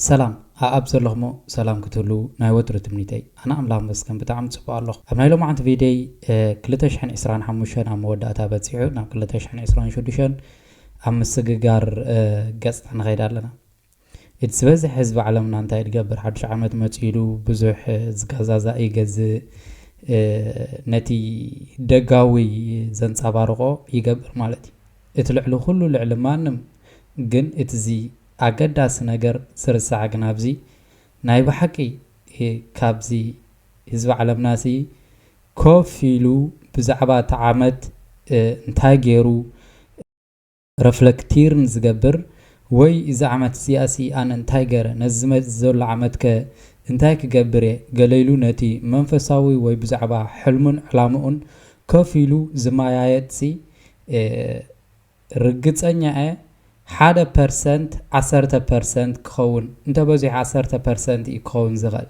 ሰላም ኣኣብ ዘለኹሞ ሰላም ክትህሉ ናይ ወትሩ ትምኒተይ። ኣነ ኣምላኽ መስገን ብጣዕሚ ጽቡቕ ኣለኹ። ኣብ ናይ ሎማዓንቲ ቪድዮይ ክልተ ሽሕን ዕስራን ሓሙሽተን ኣብ መወዳእታ በጺሑ ናብ ክልተ ሽሕን ዕስራን ሽዱሽተን ኣብ ምስግጋር ገጽና ንኸይድ ኣለና። እቲ ዝበዝሕ ህዝቢ ዓለምና እንታይ ዝገብር ሓዱሽ ዓመት መጺሉ ብዙሕ ዝጋዛዛ ይገዝእ። ነቲ ደጋዊ ዘንጸባርቆ ይገብር ማለት እዩ። እቲ ልዕሊ ኩሉ ልዕሊ ማንም ግን እቲ ዚ ኣገዳሲ ነገር ዝርሳዕ ግን ኣብዚ ናይ ብሓቂ ካብዚ ህዝቢ ዓለምና ሲ ኮፍ ኢሉ ብዛዕባ እቲ ዓመት እንታይ ገይሩ ረፍለክቲርን ዝገብር ወይ እዚ ዓመት እዚኣ ሲ ኣነ እንታይ ገረ ነዚ ዝመጽእ ዘሎ ዓመት ከ እንታይ ክገብር እየ ገለ ኢሉ ነቲ መንፈሳዊ ወይ ብዛዕባ ሕልሙን ዕላምኡን ኮፍ ኢሉ ዝመያየጥ ሲ ርግጸኛ እየ ሓደ ፐርሰንት ዓሰርተ ፐርሰንት ክኸውን እንተበዚሑ ዓሰርተ ፐርሰንት እዩ ክኸውን ዝኽእል።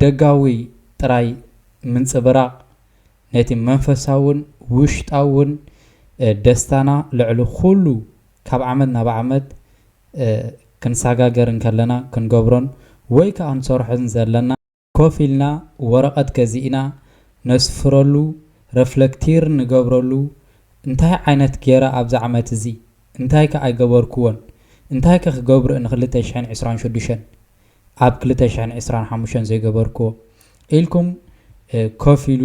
ደጋዊ ጥራይ ምንጽብራቕ ነቲ መንፈሳውን ውሽጣውን ደስታና ልዕሊ ኩሉ ካብ ዓመት ናብ ዓመት ክንሰጋገር እንከለና ክንገብሮን ወይ ከዓ ክንሰርሖን ዘለና ኮፍ ኢልና ወረቐት ገዚእና ነስፍረሉ ረፍለክቲር ንገብረሉ እንታይ ዓይነት ገይረ ኣብዚ ዓመት እዚ እንታይ ከ ኣይገበርክዎን እንታይ ከ ክገብር ን ክልተ ሽሕን ዕስራን ሽዱሽተን ኣብ ክልተ ሽሕን ዕስራን ሓሙሽተን ዘይገበርክዎ ኢልኩም ኮፍ ኢሉ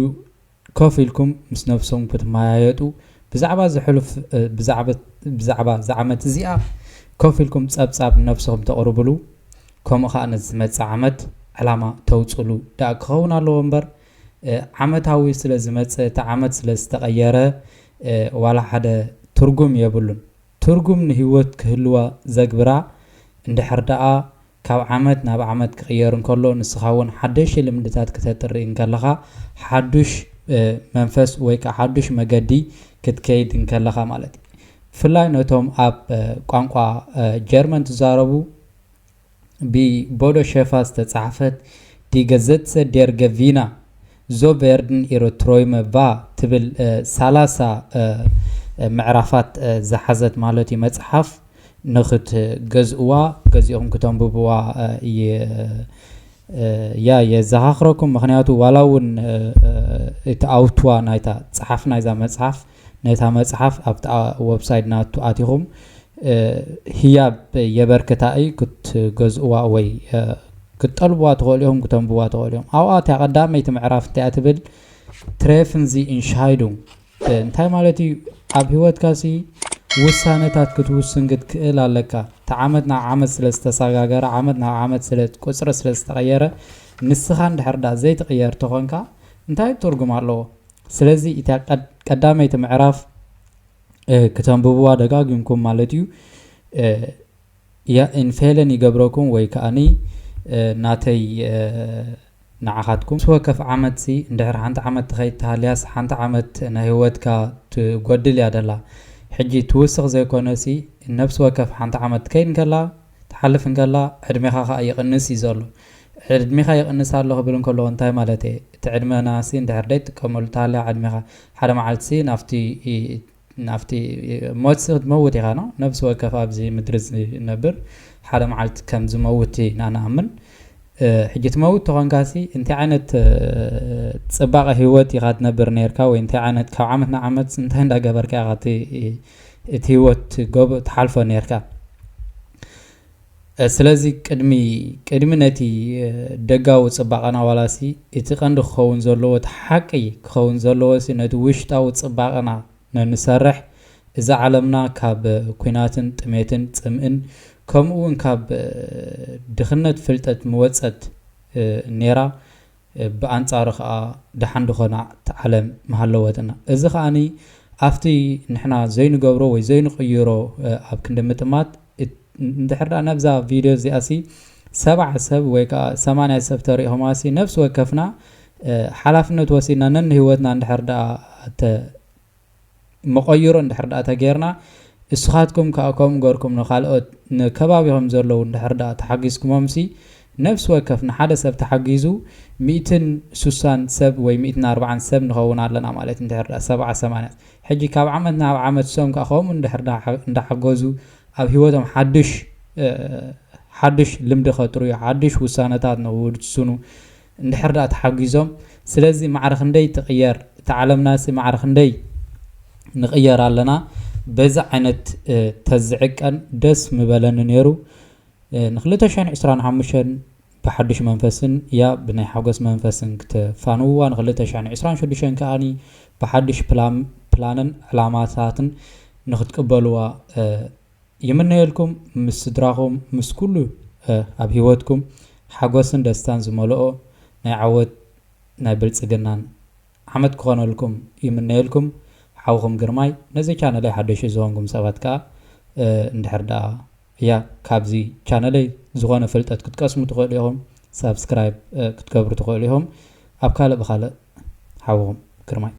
ኮፍ ኢልኩም ምስ ነብሶም ክትመያየጡ ብዛዕባ ዝሕሉፍ ብዛዕባ ዝዓመት እዚኣ ኮፍ ኢልኩም ጸብጻብ ነብስኹም ተቕርብሉ ከምኡ ከዓ ነዚ ዝመጽእ ዓመት ዕላማ ተውፅሉ ደኣ ክኸውን ኣለዎ እምበር ዓመታዊ ስለ ዝመጽእ እቲ ዓመት ስለ ዝተቐየረ ዋላ ሓደ ትርጉም የብሉን። ትርጉም ንህይወት ክህልዋ ዘግብራ እንድሕር ደኣ ካብ ዓመት ናብ ዓመት ክቕየር እንከሎ ንስኻ እውን ሓደሽቲ ልምድታት ክተጥሪ እንከለኻ ሓዱሽ መንፈስ ወይ ከዓ ሓዱሽ መገዲ ክትከይድ እንከለኻ ማለት እዩ። ብፍላይ ነቶም ኣብ ቋንቋ ጀርመን ትዛረቡ ብቦዶ ሸፋ ዝተጻሕፈት ዲ ገዘትሰ ዴር ገቪና ዞ ቬርድን ኢሮ ትሮይመ ቫ ትብል ሰላሳ ምዕራፋት ዝሓዘት ማለት እዩ መጽሓፍ ንኽትገዝእዋ ገዚኦም ክተንብብዋ ያ የዘኻኽረኩም። ምክንያቱ ዋላ እውን እቲ ኣውትዋ ናይታ ጸሓፍ ናይዛ መጽሓፍ ነታ መጽሓፍ ኣብቲ ወብሳይት ናቱ ኣቲኹም ህያብ የበርክታ እዩ ክትገዝእዋ ወይ ክትጠልብዋ ትኽእሉ ኢኹም ክተንብዋ ትኽእሉ ኢኹም ኣብኣ እቲያ ቀዳመይቲ ምዕራፍ እንታይ ትብል ትሬፍን ዚ ኢንሻይዱንግ እንታይ ማለት እዩ ኣብ ህይወትካ ሲ ውሳነታት ክትውስን ክትክእል ኣለካ እቲ ዓመት ናብ ዓመት ስለ ዝተሰጋገረ ዓመት ናብ ዓመት ስለ ቁፅሪ ስለ ዝተቀየረ ንስኻ እንድሕር ዳ ዘይትቅየር ተኾንካ እንታይ ትርጉም ኣለዎ ስለዚ እታ ቀዳመይቲ ምዕራፍ ክተንብብዋ ደጋጊምኩም ማለት እዩ ያ ኢንፌለን ይገብረኩም ወይ ከኣኒ ናተይ ንዓኻትኩም ምስ ወከፍ ዓመት ሲ እንድሕር ሓንቲ ዓመት ትኸይድ ተሃልያስ ሓንቲ ዓመት ናይ ህይወትካ ትጎድል እያ ደላ ሕጂ ትውስኽ ዘይኮነ ሲ ነብሲ ወከፍ ሓንቲ ዓመት ትከይድ እንከላ ትሓልፍ እንከላ ዕድሜኻ ከዓ ይቕንስ እዩ ዘሎ ዕድሜኻ ይቕንስ ኣሎ ክብል እንከለዎ እንታይ ማለት እየ እቲ ዕድመና ሲ እንድሕር ደይ ትጥቀመሉ ተሃልያ ዕድሜኻ ሓደ መዓልቲ ሲ ናብቲ ናብቲ ሞት ክትመውት ኢኻ ነው ነብሲ ወከፍ ኣብዚ ምድሪ ዝነብር ሓደ መዓልቲ ከም ዝመውት ኢና ንኣምን ሕጂ ትመውት ተኾንካሲ እንታይ ዓይነት ፅባቐ ህይወት ኢኻ ትነብር ነርካ ወይ እንታይ ዓይነት ካብ ዓመት ንዓመት እንታይ እንዳገበርካ ኢኻ እቲ ህይወት ትሓልፎ ነርካ ስለዚ ቅድሚ ቅድሚ ነቲ ደጋዊ ፅባቐና ዋላሲ እቲ ቀንዲ ክኸውን ዘለዎ እቲ ሓቂ ክኸውን ዘለዎ ነቲ ውሽጣዊ ፅባቐና ነንሰርሕ እዛ ዓለምና ካብ ኲናትን ጥሜትን ጽምእን ከምኡ እውን ካብ ድኽነት ፍልጠት ምወጸት ኔራ ብኣንጻሩ ኸኣ ደሓን ዝኾና ዓለም ምሃለወትና እዚ ኸኣኒ ኣብቲ ንሕና ዘይንገብሮ ወይ ዘይንቕይሮ ኣብ ክንዲ ምጥማት እንድሕር ደኣ ነብዛ ቪድዮ እዚኣሲ ሰብዓ ሰብ ወይ ከዓ ሰማንያ ሰብ ተሪእኹማሲ ነብሲ ወከፍና ሓላፍነት ወሲድና ነንህይወትና እንድሕር ደኣ መቐይሮ እንድሕር ደኣ ተገይርና እስኻትኩም ከዓ ከምኡ ገርኩም ንካልኦት ንከባቢኹም ዘለዉ እንድሕር ደኣ ተሓጊዝኩሞምሲ ነብሲ ወከፍ ንሓደ ሰብ ተሓጊዙ ሚእትን ሱሳን ሰብ ወይ ሚእትን ኣርባዓን ሰብ ንኸውን ኣለና ማለት እንድሕር ደኣ ሰብዓ ሰማንያ ሕጂ ካብ ዓመት ናብ ዓመት ሶም ከዓ ከምኡ እንድሕር እንዳሓገዙ ኣብ ህይወቶም ሓዱሽ ሓድሽ ልምዲ ከጥርዩ፣ ሓድሽ ውሳነታት ንክውስኑ እንድሕር ደኣ ተሓጊዞም፣ ስለዚ ማዕረ ክንደይ ትቕየር እታ ዓለምናሲ፣ ማዕረ ክንደይ ንቕየር ኣለና። በዚ ዓይነት ተዝዕቀን ደስ ምበለኒ ነይሩ። ንክልተ ሽሕን ዕስራን ሓሙሽተን ብሓድሽ መንፈስን ያ ብናይ ሓጎስ መንፈስን ክተፋንውዋ፣ ንክልተ ሽሕን ዕስራን ሽዱሽተን ከኣኒ ብሓድሽ ፕላን ፕላንን ዕላማታትን ንክትቅበልዋ ይምነየልኩም። ምስ ስድራኹም፣ ምስ ኩሉ ኣብ ህይወትኩም ሓጎስን ደስታን ዝመልኦ ናይ ዓወት ናይ ብልጽግናን ዓመት ክኾነልኩም ይምነየልኩም። ሓውኹም ግርማይ። ነዚ ቻነለይ ሓደሽ ዝኾንኩም ሰባት ከዓ እንድሕር ደኣ እያ ካብዚ ቻነለይ ዝኾነ ፍልጠት ክትቀስሙ ትኽእሉ ኢኹም። ሳብስክራይብ ክትገብሩ ትኽእሉ ኢኹም። ኣብ ካልእ ብኻልእ ሓውኹም ግርማይ።